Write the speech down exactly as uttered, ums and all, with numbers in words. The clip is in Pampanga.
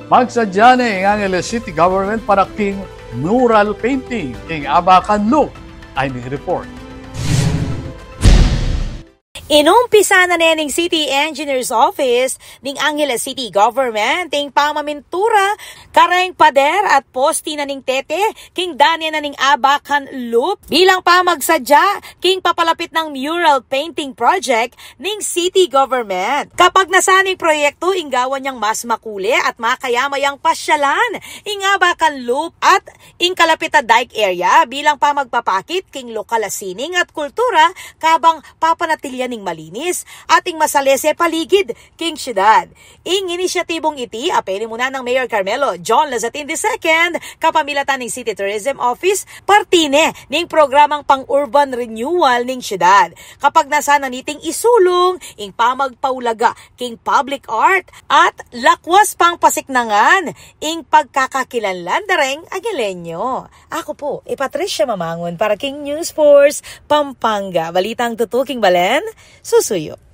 Magsadya ne ing Angeles City Government para king mural painting king Abacan Loop. Ay ning report. Inumpisa na ne ning City Engineer's Office ning Angeles City Government ing pamamintura kareng pader at poste na ning tete king dane na ning Abacan Loop bilang pamagsadya king papalapit nang mural painting project ning city government. Kapag nasa ning proyekto, ing gawan yang mas makule at makayamayang pasyalan ing Abacan Loop at ing kalapit a dike area bilang pamagpapakit king lokal a sining at kultura kabang papanatilian ning malinis at ing masalese paligid king syudad. Ing inisyatibong iti a penimunan nang Mayor Carmelo John Lazatin the second, kapamilatan ning City Tourism Office, parte ne ning programang pang-urban renewal ning syudad. Kapag nasa na niting isulung ing pamagpaulaga king public art at lakwas pang pasiknangan ing pagkakakilanlan da reng Aguileño. Aku pu i Patricia Mamangun para king News Force Pampanga. Balitang tutuking balen, susuyu.